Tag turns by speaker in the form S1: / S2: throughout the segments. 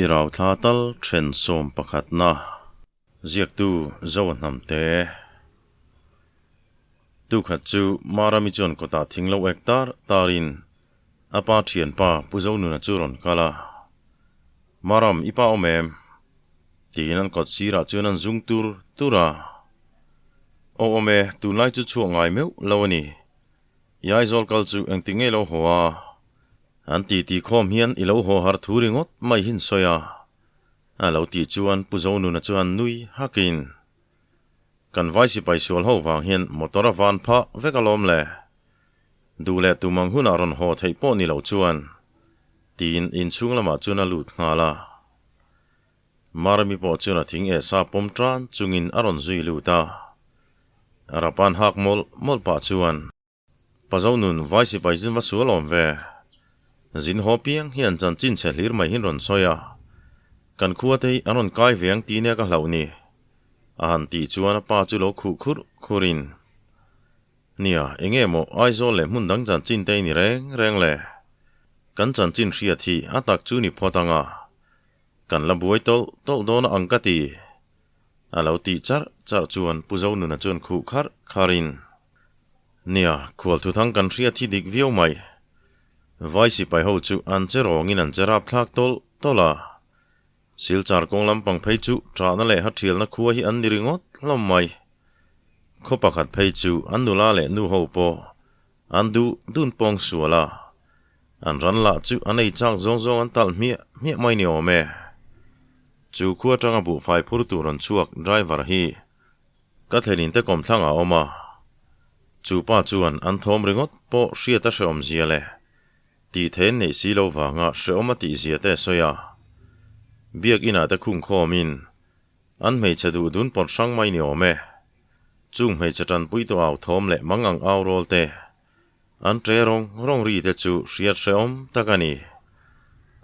S1: I rauthla tal then sawm pakhatna ziaktu Zoa Hnamte. Tukhat chu Marami chuan kawtah thing lo ek tar tarin a pa thianpa Pu Zonuna chu rawn kal a. Maram, i pa awm em? Tiin an kawt sirah chuan an zung tur tur a. Aw awm e, tunlai chu chhuah ngai meuh lo a ni. I Aizawl kal chu engtik ngei lo haw a? An titi khawm hian i lo haw har thu ringawt mai hin sawi a. A lo tih chuan Pu Zonuna chuan nui hakin, Kan vai sipai sual ho vang hian motor a van phah vek alawm le. Duh leh tum ang hunah rawn haw theih pawh ni lo chuan, tiin inchhung lamah chuan a lut nghal a. Marami pawh chuan a thing eh sa pawm tan chungin a rawn zui lut a. Rapan hak mawlh mawlh pah chuan, Pazo nun vai sipai zin va sual awm ve. Zin haw piang hian chanchin chhe hlir mai hin rawn sawi a. Kan khua te hi an rawn kai ve ang tih nia ka hlauh ni. A han tih chuan a pa chu lo khuh khurh khurhin, Nia, enge maw Aizawl leh hmun dang chanchin te i ni reng reng le? Kan chanchin hriat hi a tak chu ni phawt ang a. Kan la buai tawlh tawlh dawn a ang ka ti. A lo tih charh charh chuan Pu Zonuna chuan khuh kharh kharhin, Nia, khual thuthang kan hriat hi dik viau mai. Vai sipai ho chu an che rawngin an che rapthlak tawlh tawlh a. Silchar kawng lampang phei chu ṭahna leh hathialna khua hi an ni ringawt hlawm mai. Khaw pakhat phei chu an nula leh nu ho pawh an duh dun pawng sual a. An ran lah chu an ei chak zawng zawng an talh hmiah hmiah mai ni awm e. Chu khua atanga buhfai phur tur rawn chhuak driver hi ka thlenin te kawmthlang ah a awm a. Chu pa chuan an thawm ringawt pawh hriat a hrehawm zia leh Tih thein neih si lo vanga hrehawm a tih zia te a sawi a. Biak inah te khung khawmin an hmeichhe duh dun pawt hrang mai ni awm e. Chung hmeichhe tanpui tu au thawm leh mang ang au rawl te, an tre rawng rawng ri te chu hriat hrehawm tak a ni.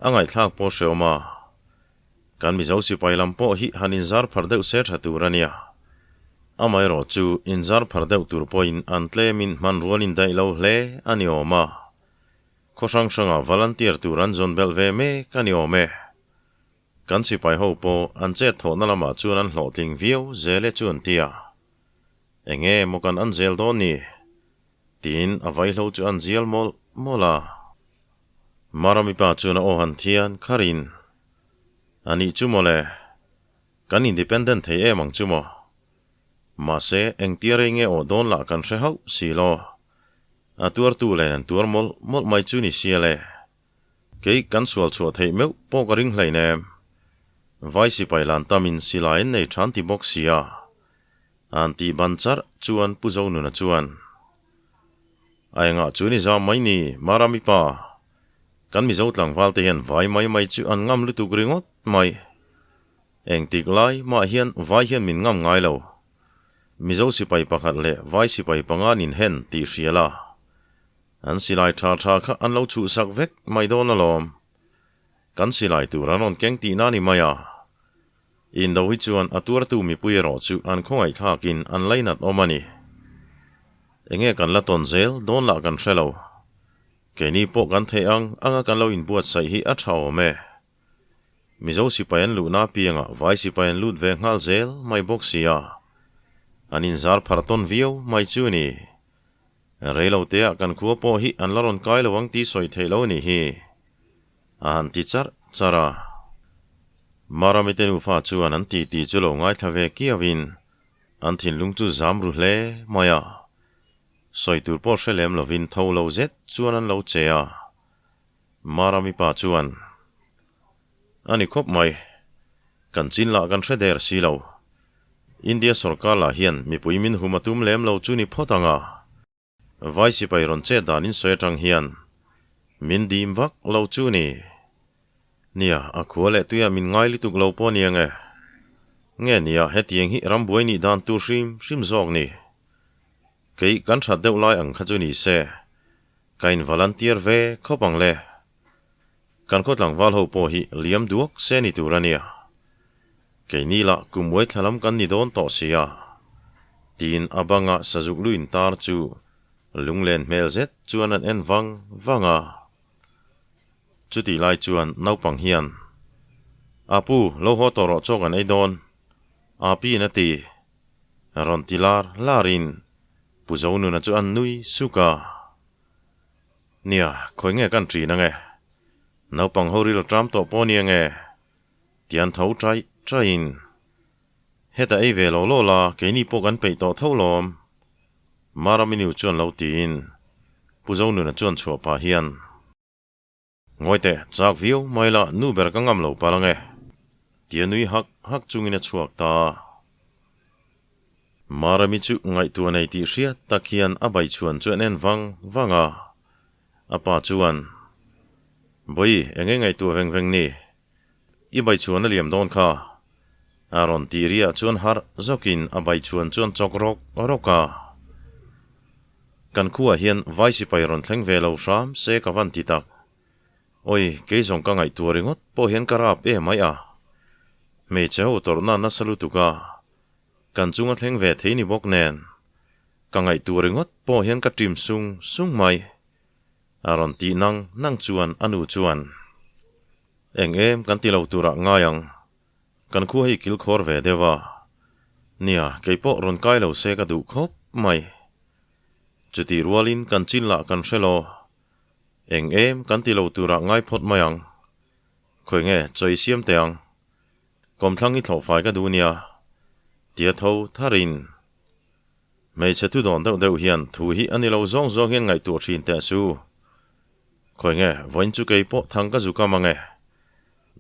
S1: A ngaihthlak pawh hrehawm a. Kan Mizo sipai lam pawh hi han inzar phar deuh se tha tur a nia. Amaherawh chu inzar phar deuh tur pawhin an tlemin hmanrual indaih lo hle a ni awm a. Khaw hrang hrangah volunteer tur an zawn belh ve mek a ni awm e. Kan sipai ho pawh an chet thawhna lamah chuan an hlawhtling viau zel e chu an ti a. Enge maw kan an zel dawn ni? Tiin a vaihlo chu an zial mawlh mawlh a. Marami pa chuan a aw han thian kharin, A nih chu mawle, kan independent thei em ang chu maw? Mahse, engtia rei nge aw dawn lah kan hre hauh si lo. A tuartu len an tuar mawlh mawlh mai chu ni sia le. Kei kan sual chhuah theih meuh pawh ka ring hlein em. Vai sipai lan tamin silai an nei than ti bawk sia. An tih ban charh chuan Pu Zonuna chuan, A engah chu ni zam mai ni, Marami pa. Kan Mizo tlangval te hian vai mai mai chu an ngam lutuk ringawt mai. Engtik lai mah hian vai hian min ngam ngai lo. Mizo sipai pakhat leh vai sipai panga nin hen tih hria la. An silai tha tha kha an lo chhuhsak vek mai dawn alawm. Kan silai tur an rawn keng tihna ni mai a. Indo hi chuan a tuartu mipui erawh chu an khawngaihthlakin an lainat awm a ni. Enge kan la tawn zel dawn lah kan hre lo. Keini pawh kan theih ang anga kan lo inbuatsaih hi a tha awm e. Mizo sipai an luhna apiangah vai sipai an lut ve nghal zel mai bawk si a, an inzar phar tawn viau mai chu a ni. Reiloteah kan khua pawh hi an la rawn kai lo ang tih sawi theih lo a nih hi, a han ti charh charh a. Maramite nufa chuan an titi chu lo ngaithla ve kiauin an thinlung chu zam ru hle mai a, sawi tur pawh hre lem lovin tho lo zet chuan an lo che a. Marami pa chuan, A ni khawp mai, kan chin lah kan hre der si lo. India sorkar lah hian mipui min hum a tum lem lo chu ni phawt ang a. Vai sipai rawn chet dan in sawi atang hian min dim vak lo chu ni. Nia, a khua leh tuiah min ngai lutuk lo pawh nia nge. Nge nia, hetiang hi rambuai nih dan tur hrim hrim zawk ni. Kei kan that deuh lai ang kha chu ni se. Ka in volunteer ve khawp ang le. Kan khaw tlangval ho pawh hi liam duak se ni tur a nia. Keini lah kum uai thla lam kan ni dawn tawh sia. Tiin a banga sazuk lu in tar chu lunglen hmel zet chuan an en vang vang a. Chutih lai chuan naupang hian. Apu, lo haw tawh rawh chaw kan ei dawn. Api in a ti. Rawn ti lar lar in Pu Zonuna chu an nui suk a. Nia, khawi nge kan ṭin ange? Naupang ho ril ṭam tawh pawh nia nge? Ti an tho ṭaih ṭaihin. Heta ei ve lo law la, keini pawh kan peih tawh tho lawm. Maraminu chuan lo tiin Pu Zonuna chuan chhuah pah hian. Ngawi teh, chak viau mai la, nu ber ka ngam lo palh ange. Tia nui hak hak chungin a chhuak ta. Marami chu ngaihtuah nei tih hriat tak hian a baichhuan chu an en vang vang a. A pa chuan, Bawi, eng nge ngaihtuah veng veng ni? I baichhuan a liam dawn kha. A rawn tih riah chuan harh zawkin a baichhuan chuan chawk rawk rawk a. Kan khuaah hian vai sipai rawn thleng ve lo hram se ka van ti tak. Awi, kei zawng ka ngaihtuah ringawt pawh hian ka rap em mai a. Hmeichhe ho tawrhna nasa lutuk a, kan chunga thleng ve thei ni bawk nen. Ka ngaihtuah ringawt pawh hian ka ṭim sung sung mai. A rawn tih nang nang chuan a nu chuan, Eng em kan ti lo turah ngai ang. Kan khua hi kilkhawr ve deuh a. Nia, kei pawh rawn kai lo se ka duh khawp mai. Chutih rualin kan chin lah kan hre lo. Eng em kan ti lo turah ngai phawt mai ang. Khawi nge chaw i siam teh ang. Kawmthlang hi thlawhfai ka duh nia. Tia tho tharin. Hmeichhe thu dawn deuh deuh hian thu hi a ni lo zawng zawng hian ngaihtuah thin teh su. Khawi nge, vawiin chu kei pawh thang ka zu kam ang e.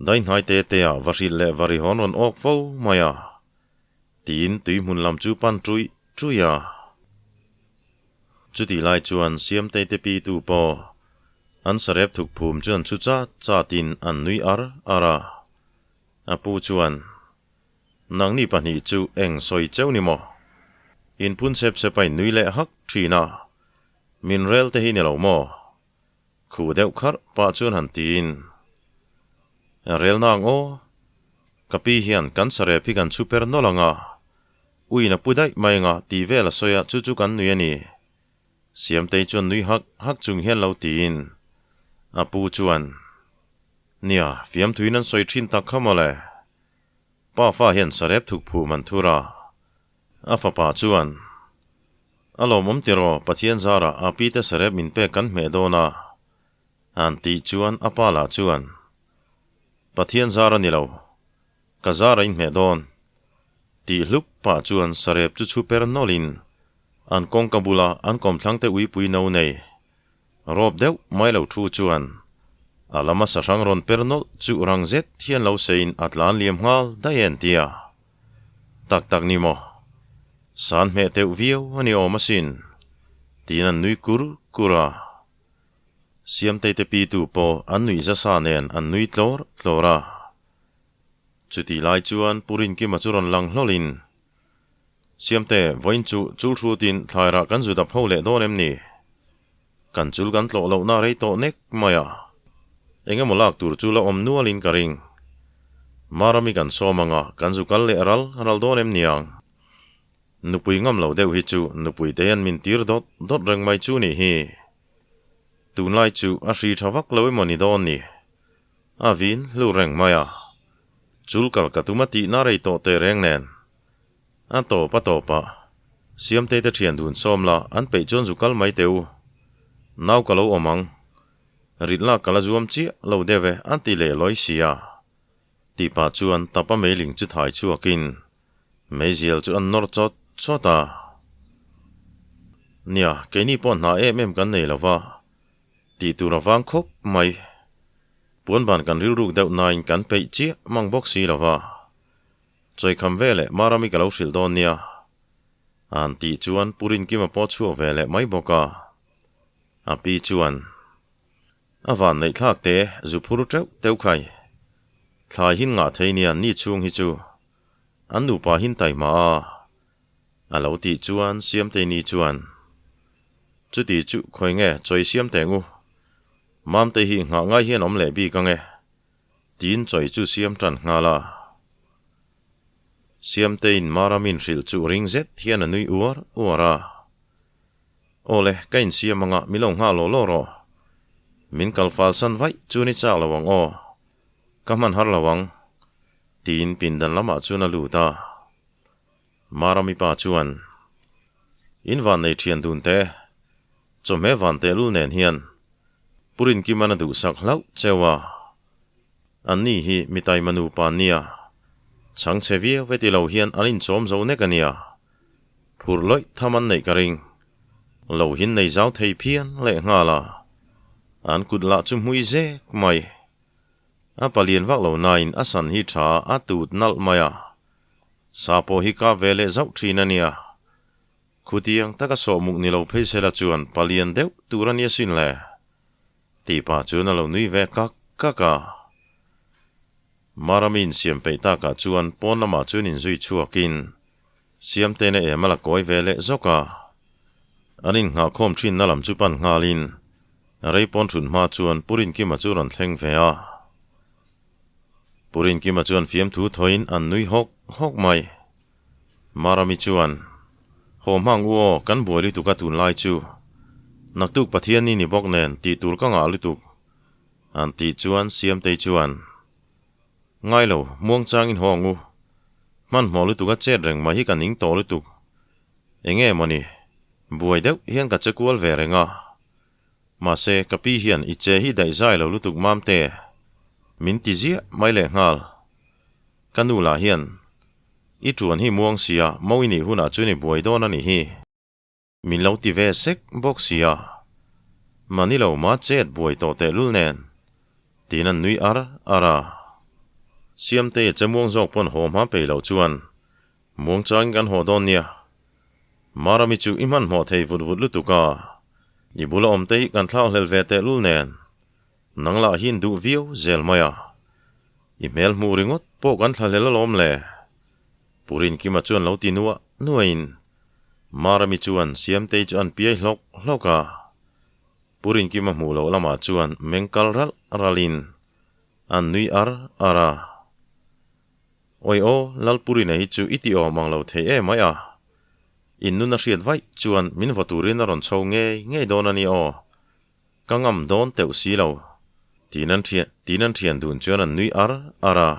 S1: Daihnai te te ah va hrilh leh va ri hawn rawn awk fo mai a. Tiin tui hmun lam chu pan ṭuih ṭuih a. Chutih lai chuan Siamtei te pi tu pawh an sarep thuk phum chu an chhu chat chat in an nui ar ar a. A pu chuan. Nangni pahnih chu eng sawi cheu ni maw? Inphun sep sep a in nui leh hak thin a, min rel te hi ni lo maw? Khuh deuh kharh pah chuan han tiin, Rel nang aw, ka pi hian kan sarep hi kan chhu per nawlh ang a, uiin a pu daih mai ang a tih vel a sawi a, chu chu kan nui a ni. Siamtei chuan nui hak hak chung hian lo tiin, a pu chuan, Nia, fiamthuin an sawi thin tak kha mawle. Pa fa hian sarep thuk phum an thur a, a fapa chuan, A lawmawm tiraw, Pathian zarah a pite sarep min pek kan hmeh dawn a, an tih chuan a pa lah chuan, Pathian zar a ni lo, ka zar a inhmeh dawn, tih hluk pah chuan sarep chu chhu per nawlhin an kawngka bula an kawmthlangte uipui no nei Rawp deuh mai lo thu chuan a lama sahrang rawn per nawlh chu rang zet hian lo seiin a tlan liam nghal daih en tia. Tak tak ni maw? San hmeh teuh viau a ni awm asin, tiin an nui kur kur a. Siamtei te pitu pawh an nuih zasa nen an nui tlawr tlawr a. Chutih lai chuan Pu Rinkima chu rawn lang hlawlhin, Siamte, vawiin chu chul hrutin thlairah kan zu dap ho leh dawn em ni? Kan chul kan tlawh lohna rei tawh nek mai a, eng emaw lak tur chu la awm nualin ka ring. Marami kan sawm anga kan zu kal leh ral ral dawn em niang? Nupui ngam lo deuh hi chu nupui te hian min tir dawt dawt reng mai chu nih hi. Tunlai chu a hri tha vak lo emaw ni dawn ni? A vin hlu reng mai a, chul kal ka tum a tihna rei tawh teh reng nen. A tawp a tawp a, Siamtei te thian dun sawm la, an peih chuan zu kal mai teh u. Nau ka lo awm ang. Rit lak ka la zuam chiah lo deuh e a ti leh lawi si a. Tih pah chuan tapa meiling chu thai chhuakin meizial chu an nawr chawt chawt a. Nia, keini pawh hna em em kan nei lo va, Tih tur a vang khawp mai. Puanban kan rilruk deuh nain kan peih chiah mang bawk si lo va. Chawikham ve leh Marami ka lo hrilh dawn nia. An tih chuan Pu Rinkima pawh chhuak ve leh mai bawk a. A pi chuan, A van neih thlak te, zu phur teuh teuh khai. Thlai hin ngah thei nia ni chhung hi chu. An nupa hin taima a. A lo tih chuan Siamteini chuan, Chuti chu khawi nge chawi siam teh ngu? Mamte hi nghah ngai hian awm leh bik ang e, tiin chawi chu siam tan nghal a. Siamteiin Maramin hrilh chu ring zet hian a nui uar uar a. Aw le, ka insiam anga mi lo nghah law law rawh. Min kal fal san vaih chu ni chak lo ang aw. Ka hman har lo ang. Tiin pindan lamah chuan a lut a. Marami pa chuan, In van nei thian dun te, chawhmeh van tehlul nen hian Purin Kiman a duhsak hlauh cheu a. Anni hi mi taima nupa an nia, chhangchhe viau ve ti lo hian an inchawm zo nek a nia. Phur lawih tham an neih ka ring. Lo hin nei zau thei phian leh nghal a, an kut lah chu hmui zek mai. A palian vak lo nain a san hi tha a tut nalh mai a, sa pawh hi kap ve leh zauh thin a nia. Khutiang taka sawhmuk ni lo phei sela chuan palian deuh tur a nia sin le. Tih pah chuan a lo nui ve kak kak a. Marami insiam peih takah chuan pawn lamah chuan inzui chhuakin Siamtena em a la kawi ve leh zawk a. An innghahkhawm thinna lam chu pan nghalin rei pawn thun hma chuan Pu Rinkima chu rawn thleng ve a. Pu Rinkima chuan fiamthu thawiin an nui hawk hawk mai. Marami chuan, Haw hmang u aw, kan buai lutuk a tunlai chu. Naktuk Pathian ni ni bawk nen tih tur ka ngah lutuk. An tih chuan Siamtei chuan, Ngai lo, muangchangin haw ang u. Hmanhmawh lutuk a chet reng mai hi ka ning tawh lutuk. Enge mawni, buai deuh hian ka che kual ve reng a. Mahse, ka pi hian i che hi daih zai lo lutuk mamte. Min ti ziah mai leh nghal. Ka nu lah hian, I tuan hi muang sia, mo i nih hunah chuan i buai dawn a nih hi. Min lo ti ve sek bawk sia. Mahni lo ma chet buai tawh tehlul nen. Tiin an nui ar ar a. Siamtei a che muang zawk pawn haw hma pei loh chuan muang changin kan haw dawn nia. Marami chu i hmanhmawh thei vut vut lutuk a. I bula awm te hi kan thlak hlel ve tehlul nen. Nang lah hi in duh viau zel mai a. I hmel hmuh ringawt pawh kan thla hlel alawm le. Pu Rinkima chuan lo ti nuah nuahin Marami chuan Siamtei chu an piai hlawk hlawk a. Pu Rinkima hmuh loh lamah chuan meng kal ralh ralhin an nui ar ar a. Awi aw, Lalpurina hi chu i ti awm ang lo thei em mai a. In nun a hriat vaih chuan min vaw turin a rawn chho ngei ngei dawn a ni aw. Ka ngam dawn teuh si lo. Tiin an thian tiin an thian dun chuan an nui ar ar a.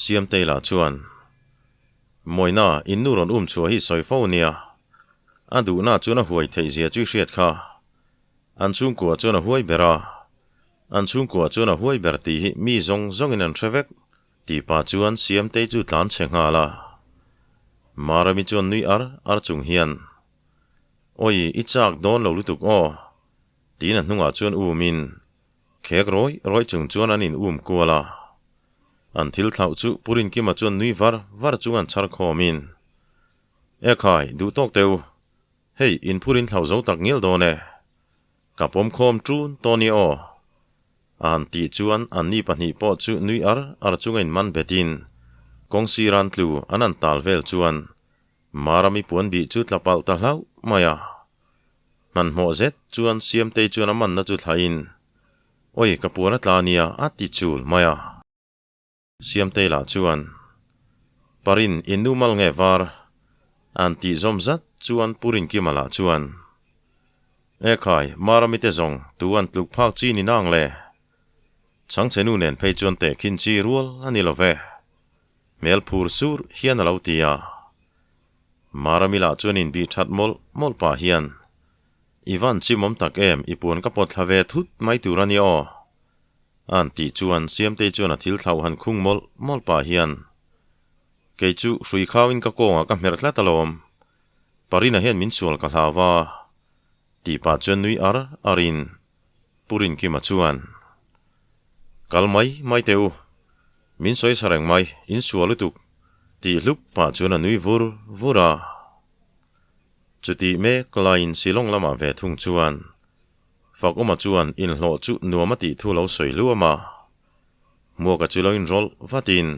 S1: Siamtei lah chuan, Mawina, in nu rawn um chhuah hi sawi fo nia. A duhna chuan a huai theih zia chu i hriat kha. An chhungkua chuan a huai ber a. An chhungkua chuan a huai ber tih hi mi zawng zawngin an hre vek. Tih pah chuan Siamtei chu tlan chhe nghal a. Marami chuan nui ar ar chung hian, Awi, i chak dawn lo lutuk aw. Tiin a hnungah chuan umin, Khek rawi rawi chung chuan an in um kual a. An thil thlauh chu Pu Rinkima chuan nui var var chung an chhar khawmin, E khai, duh tawk teh u. Hei, in phur in thlauh zo tak ngial dawn e. Ka pawm khawm ṭun tawn i aw. A han tih chuan anni pahnih pawh chu nui ar ar chunga in man betin, kawng sir an tlu an han tal vel chuan Marami puan bih chu tla palh ta hlauh mai a. Hmanhmawh zet chuan Siamtei chuan a manna chu thlahin, Awi, ka puan a tla nia, a ti chul mai a. Siamtei lah chuan, Parin, in nu mal nge var? An tih zawm zat chuan Pu Rinkima lah chuan, E khai, Marami te zawng, tu an tluk phak chi ni nang le? Chhangchhe nu nen phei chuan tehkhin chi rual a ni lo ve. Hmel phur sur hian a lo ti a. Marami lah chuan inbih that mawlh mawlh pah hian, I van chimawm tak em, i puan ka pawt thla ve thut mai tur a nia aw. A'n tih chuan Siamtei chuan a thil thlauh han khung mawlh mawlh pah hian, Kei chu hrui khauin ka kawngah ka hmer tlat alawm. Parina hian min sual ka hlau va. Tih pah chuan nui ar arin Pu Rinkima chuan, Kal mai mai teh u. Min sawi sa reng mai, in sual lutuk, tih hlup pah chuan a nui vur vur a. Chutih mek laiin Shillong lamah ve thung chuan Fakawma chuan inhlawh chu nuam a tih thu lo sawi luam a. Hmuaka chu lo inrawlh vatin,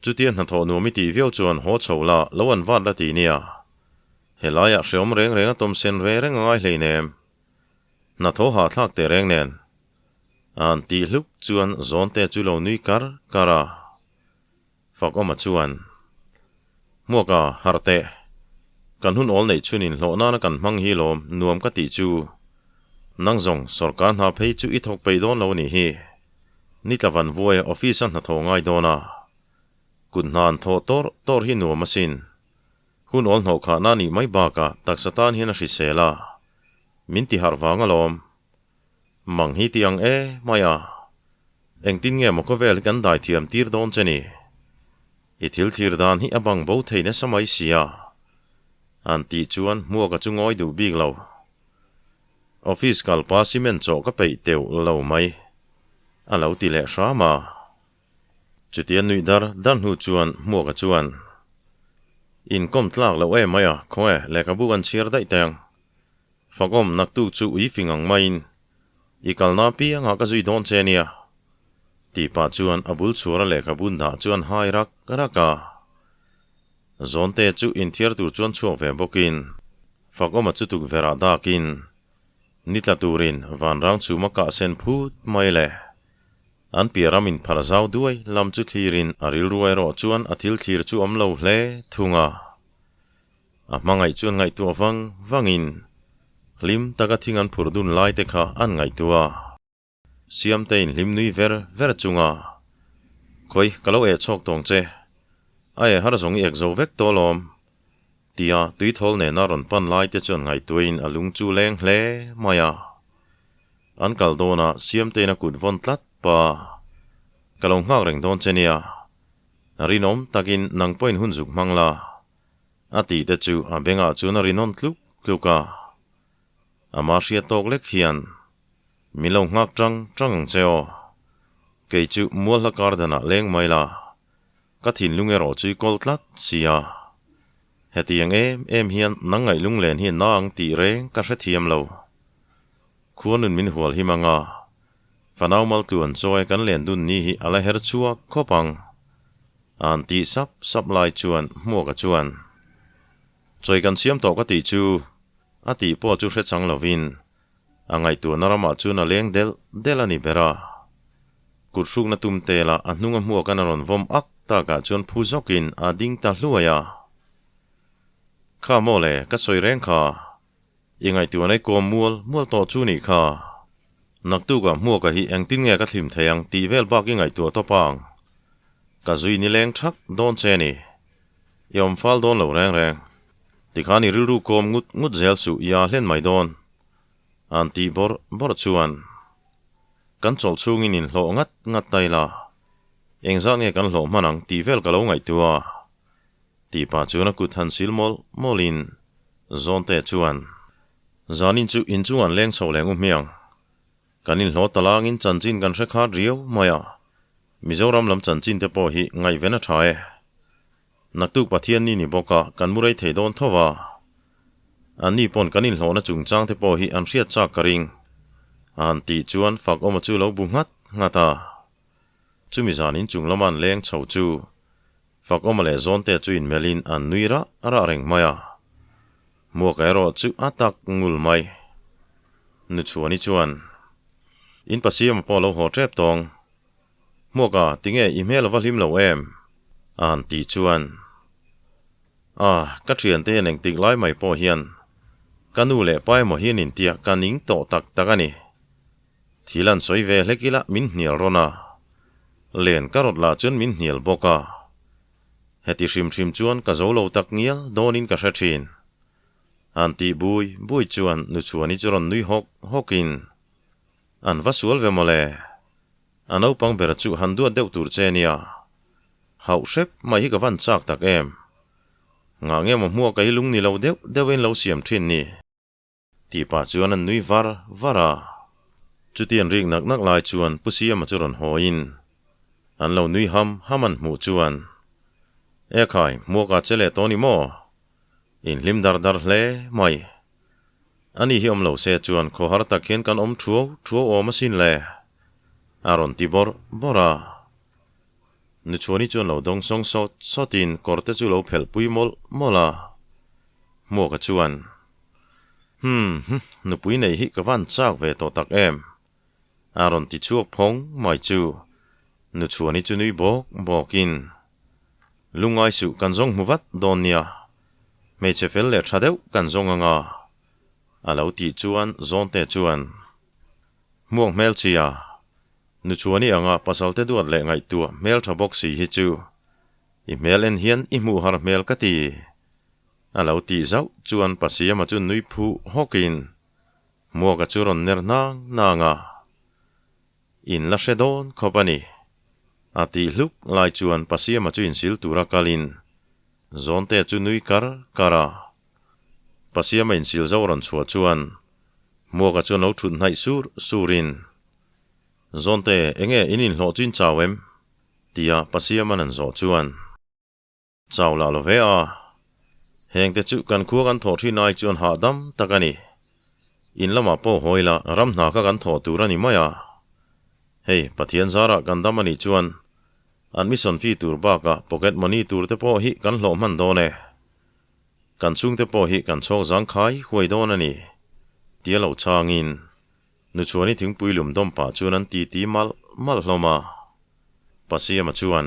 S1: Chutia hnathawh nuam i tih viau chuan haw chho la, lo an vat la ti nia. Helaiah hreawm reng reng a tawm sen ve reng a ngai hleinem. Hnathawh hahthlak teh reng nen. An tih hluk chuan zawnte chu lo nui kar kar a. Fakawma chuan, Hmuaka, harh teh. Kan hun awl neih chhun inhlawh nana kan hmang hi lawm nuam ka tih chu. Nang zawng sawrkar hna phei chu i thawk peih dawn lo nih hi. Ni tla van vuai office a hnathawh ngai dawn a, kut hna an thawh tawr tawr hi nuam asin. Hun awl hnawh khahna nih mai bakah taksa tan hian a hrisel a, min ti harh vang alawm. Mang hi ti ang e mai a, engtin nge maw khawvel hi kan dai thiam tir dawn che ni? I thil thlir dan hi a bang bo thei nasa mai sia. An tih chuan hmuaka chu ngawi duh bik lo. Office kal pa cement chawh ka peih teuh lo mai. A lo ti leh hram a. Chutia nuih dar dar hnu chuan hmuaka chuan, Inkawm tlak loh em mai a, khawnge lehkhabu kan chhiar daih teng. Fakawm naktuk chu ui fing ang maiin i kalna piangah ka zui dawn che nia. Tih pah chuan a bul chhuara lehkhabu dah chuan hai rak rak a. Zawnte chu inthiar tur chuan chhuak ve bawkin Fakawma chu tukverhah dakin ni tla turin vanrang chhuma kah sen phut mai le. An piah ram inpharh zau duai lam chu thlirin a rilru erawh chuan a thil thlir chu awm lo hle thung a. A hmangaih chuan ngaihtuah vang vangin hlim taka thing an phurh dun lai te kha an ngaihtuah a. Siamte in hlim nui ver ver chunga, Khawi, ka lo eh chhawk tawng che. A eh har zawng i ek zo vek tawh alawm. Tia tuithawl nena rawn pan lai te chuan ngaihtuahin a lung chu leng hle mai a. An kal dawnah Siamtein a kut vawn tlat pa. Ka lo nghak reng dawn che nia. Rinawm takin nang pawhin hun zuk hmang la. A tih te chu a bengah chuan a rinawn tluk tluk a. Ama hriat tawk lek hian min lo nghak tang tang ang che aw. Kei chu mualhla kar danah leng mai la, ka thinlung erawh chu i kawl tlat sia. Hetiang em em hian nang ngaih lunglen hi na ang tih reng ka hrethiam lo. Khua nun min hual him anga, fanau maltluan chawi kan len dun ni hi a la her chhuak khawp ang. An tih sap sap lai chuan Hmuaka chuan, Chawi kan siam tawh ka tih chu, a tih pawh chu hre chang lovin a ngaihtuahna ramah chuan a leng delh delh a ni ber a. Kut hrukna tum tela a hnunga Hmuaka'n a rawn vawm ak takah chuan phu zawkin a ding ta hluai a. Kha maw le, ka sawi reng kha. I ngaihtuahna i kawm mual mual tawh chu nih kha. Naktukah Hmuaka hi engtin nge ka thlim thei ang tih vel bak i ngaihtuah tawp ang. Ka zui ni leng thak dawn che ni. I awm fal dawn lo reng reng. Tikhan i rilru kawm ngut ngut zel suh i aa hlen mai dawn. An tih bawrh bawrh chuan kan chawlh chhungin inhlawh ngat ngat ta ila. Engzat nge kan hlawh hman ang tih vel ka lo ngaihtuah a. Tih pah chuan a kut han sil mawlh mawlhin Zawnte chuan, Zanin chu inchung an leng chho leng u hmiang. Kan inhlawh ta langin chanchin kan hre khat riau mai a, Mizoram lam chanchin te pawh hi ngaihven a tha e. Naktuk Pathian ni ni bawk a, kan mu rei thei dawn tho va. Anni pawn kan inhlawhna chungchang te pawh hi an hriat chak ka ring. A han tih chuan Fakawma chu lo bu nghat nghat a. Chumi zan inchung lama an leng chho chu Fakawma leh Zawnte chu inmelhin an nui rah rah reng mai a. Hmuaka erawh chu a tak ngul mai. Nuchhuani chuan, In Pasiama pawh a lo haw tep tawng. Hmuaka, tinge i hmel a va hlim lo em? A han tih chuan, A, ka thiante hian engtik lai mai pawh hian ka nu leh pa emaw hian intiah ka ning tawh tak tak a ni. Thil an sawi ve hlek ila min hnial rawn a, len ka rawt lah chuan min hnial bawk a. Heti hrim hrim chuan ka zo lo tak ngial dawnin ka hre thin. An tih bui bui chuan Nuchhuani chu rawn nui hawk hawkin, An va sual ve mawle, a naupang ber chu han duat deuh tur che nia. Hauh hrep mai hi ka van chak tak em. Ngah nge maw hmuaka hi lung ni lo deuh deuhin lo siam thin ni. Tih pah chuan an nui var var a. Chuti an rik nak nak lai chuan Pu Siama chu rawn hawiin an lo nui ham ham an hmuh chuan, E khai, hmuakah che leh tawh ni maw? In hlim dar dar hle mai. Ani hi awm lo se chuan khawhar tak hian kan awm thuau thuau awm asin le, a rawn ti bawrh bawrh a. Nuchhuani chuan lo dawng sawng sawt sawtin kawr te chu lo phelh pui mawlh mawlh a. Hmuaka chuan, Hum hm, nupui nei hi ka van chak ve tawh tak em? A rawn ti chhuak phawng mai chu Nuchhuani chu nui bawk bawkin, Lungngai suh kan zawng hmu vat dawn nia, hmeichhe fel leh tha deuh kan zawng anga, a lo tih chuan Zawnte chuan, Hmuak hmelchhia. Nuchuani anga pasalte duat leh ngaihtuah hmel tha bawk si hi chu i hmel en hian i hmuh har hmel ka ti. A lo tih zauh chuan Pasiama chu nui phuh hawkin Hmuaka chu rawn ner nang nang a. In la hre dawn khawp a ni. A tih hluk lai chuan Pasiama chu insil tura kalin Zawntea chu nui kar kar a. Pasiama insil zo rawn chhuah chuan Hmuaka chuan lo thut hnaih sur surin, Zawnte, enge in inhlawh chu in chau em? tia Pasiama'n an zawh chuan. Chau lah lo ve a. Hengte chu kan khua kan thawh thin ai chuan hahdam tak a ni. In lamah pawh hawi la, ram hna kha kan thawh tur a ni mai a. Hei, Pathian zarah kan dam a nih chuan admission fee tur bakah pocket money tur te pawh hi kan hlawh hman dawn e. Kan chhungte pawh hi kan chhawk zangkhai huai dawn a ni. Tia loh changin Nuchuani thingpui lum dawm pah chuan an titi malh malh hlawm a. Pasiama chuan.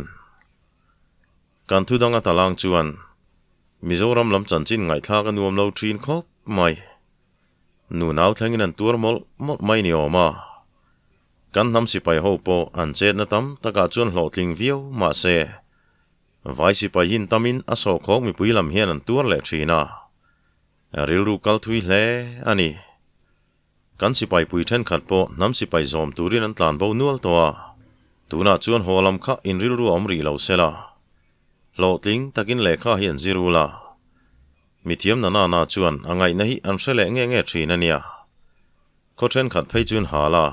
S1: Kan thu dang a talang chuan Mizoram lam chanchin ngaihthlak a nuam lo thin khawp mai. Nu nau thlengin an tuar mawlh mawlh mai ni awm a. Kan hnam sipai ho pawh an chetna tam takah chuan hlawhtling viau mahse vai sipai hin tamin a sawhkhawk mipui lam hian an tuar leh thin a. Rilru kal thui hle a ni. Kan sipai pui thenkhat pawh hnam sipai zawm turin an tlan bo nual tawh a, tunah chuan haw lam kha in rilru a awm rih lo sela, hlawhtling takin lehkha hi an zir ul a. Mithiam na nana chuan a ngaihna hi an hre leh nge nge thin a nia. Khaw thenkhat phei chuan hal a,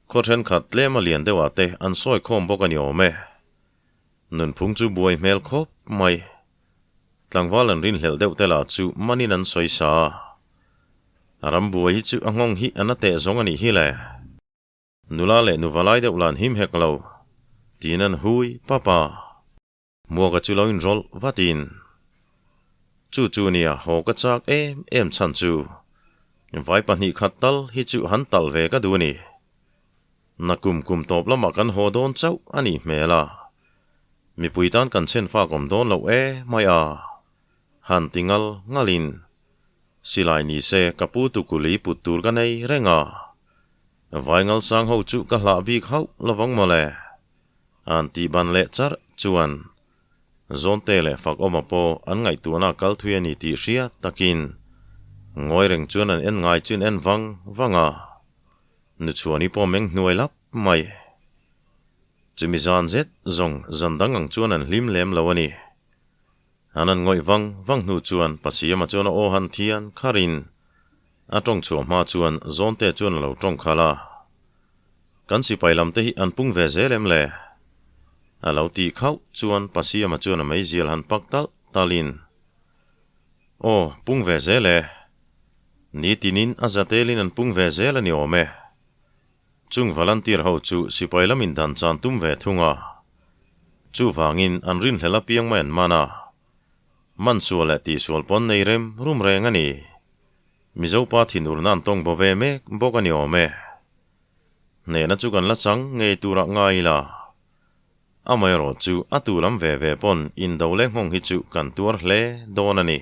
S1: khaw thenkhat tlem a lian deuhah te an sawi khawm bawk a ni awm e. Nunphung chu buai hmel khawp mai. Tlangval an rinhlelh deuh te lah chu manin an sawi sa a. A ram buai hi chu a nghawng hi a na teh zawng a nih hi le. Nula leh nuva lai deuh lan him hek lo, tiin an hui pap a. Hmuaka chu lo inrawlh vatin, Chu chu nia haw ka chak em em chhan chu, vai 2 khat tal hi chu han talh ve ka duh a ni. Na kum kum tawp lamah kan haw dawn chauh a nih hmel a. Mipui tan kan chhen fak awm dawn loh e mai a. Han ti ngal ngalin, Silai ni se ka pu tukuli put tur ka nei reng a. Vai ngal sang ho chu ka hlah bik hauh lovang mawle. An tih ban leh charh chuan Zawnte leh Fakawma pawh an ngaihtuahna kal thui a ni tih hriat takin ngawi reng chuan an en ngai chu an en vang vang a. Nuchhuani pawh meng hnuai lap mai. Chumi zan zet zawng zan dang ang chuan an hlim lem lo a ni. An han ngawih vang vang hnu chuan Pasiama chuan a aw han thian kharin a tawng chhuah hma chuan Zawnte chuan a lo tawng khalh a. Kan sipai lam te hi an pung ve zel em le? A lo tih khauh chuan Pasiama chuan a meizial han pak talh talhin, Aw, pung ve zel e. Nitinin a zatelin an pung ve zel a ni awm e. Chung volunteer ho chu sipai lamin dan chan tum ve thung a. Chuvangin an rinhlel apiang mai an man a. Man sual leh tihsual pawn nei rem rum reng a ni. Mizopa thinurna an tawng bo ve mek bawk a ni awm e. Hnehna chu kan la chang ngei turah ngai ila. Amaherawh chu a tu lam ve ve pawn indo leh nghawng hi chu kan tuar hle dawn a ni.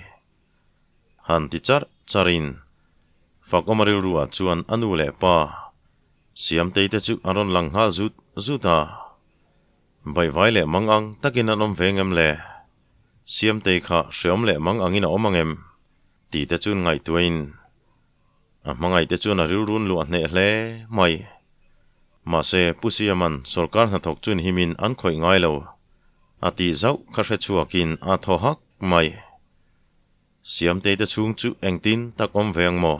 S1: Han ti charh charhin Fakawma rilruah chuan a nu leh pa Siamtei te chu an rawn lang nghal zut zut a. Baihvai leh mang ang takin an awm ve ngem le? Siamtei kha hreawm leh mang angin a awm angem? Tih te chuan ngaihtuahin a hmangaih te chuan a rilrun luah hneh hle mai. Mahse, Pu Siaman sawrkar hnathawk chuan himin an khawih ngai lo a tih zauh kha hre chhuakin a thaw hak mai. Siamtei te chhung chu engtin tak awm ve ang maw?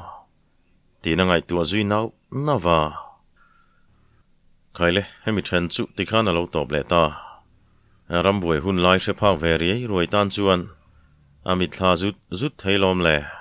S1: Tiin a ngaihtuah zui nauh nauh va. Khaile, hemi then chu tikhan a lo tawp leh ta. Rambuai hun lai hre phak ve riai ruai tan chuan a mitthla zut zut thei lawm le.